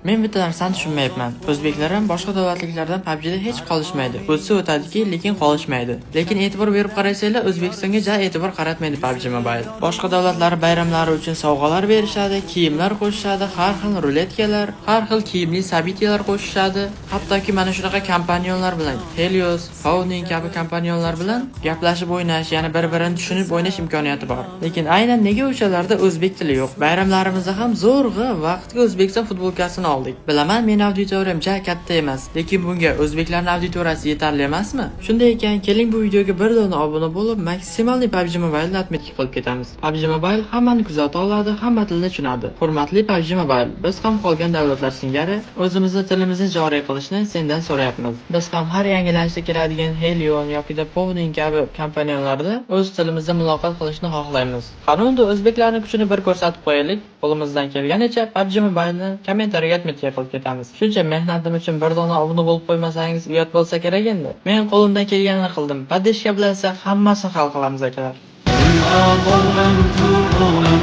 Men bitta narsani tushunmayapman. O'zbeklar ham boshqa davlatliklardan PUBG'da hech qolishmaydi. O'tsa o'tadiki, lekin qolishmaydi. Lekin e'tibor berib qarasanglar, O'zbekistonga ja e'tibor qaratmaydi PUBG Mobile. Boshqa davlatlar bayramlari uchun sovg'alar berishadi, kiyimlar qo'shishadi, har xil ruletkalar, har xil kiyimli события lar qo'shishadi. Hattoki mana shunaqa компаньон lar bilan, Helios, Fawning kabi компаньон lar bilan gaplashib o'ynash, ya'ni bir-birini tushunib o'ynash imkoniyati bor. Lekin aynan nega o'shalarda o'zbek tili yo'q? Bayramlarimizda ham zo'rg'a vaqtga O'zbekiston futbolkasini oldik. Bilaman, meni auditoriyam ja katta emas, lekin bunga o'zbeklarning auditoriyasi yetarli emasmi? Shunday ekan, keling, bu videoga bir dona obuna bo'lib, максимальный PUBG Mobile'ni отметка qilib ketamiz. PUBG Mobile hammani kuzata oladi, hamma tilni tushunadi. Hurmatli PUBG Mobile, biz ham qolgan davlatlar singari o'zimizni tilimizni joriy qilishni sendan so'rayapmiz. Biz ham har yangilanishda keladigan Helion yoki Powning kabi компаньон larda o'z tilimizda muloqot qilishni xohlaymiz. Qani unda, o'zbeklarning kuchini bir ko'rsatib qo'yaylik. Qo'limizdan kelganicha PUBG Mobile'ni kommentariyaga отметка qilib ketamiz. Shuncha mehnatim uchun bir dona obuna bo'lib qo'ymasangiz, uyat bo'lsa kerak endi. Men qo'limdan kelganini qildim. Поддержка bilan esa hammasini hal qilamiz, akalar. قوما.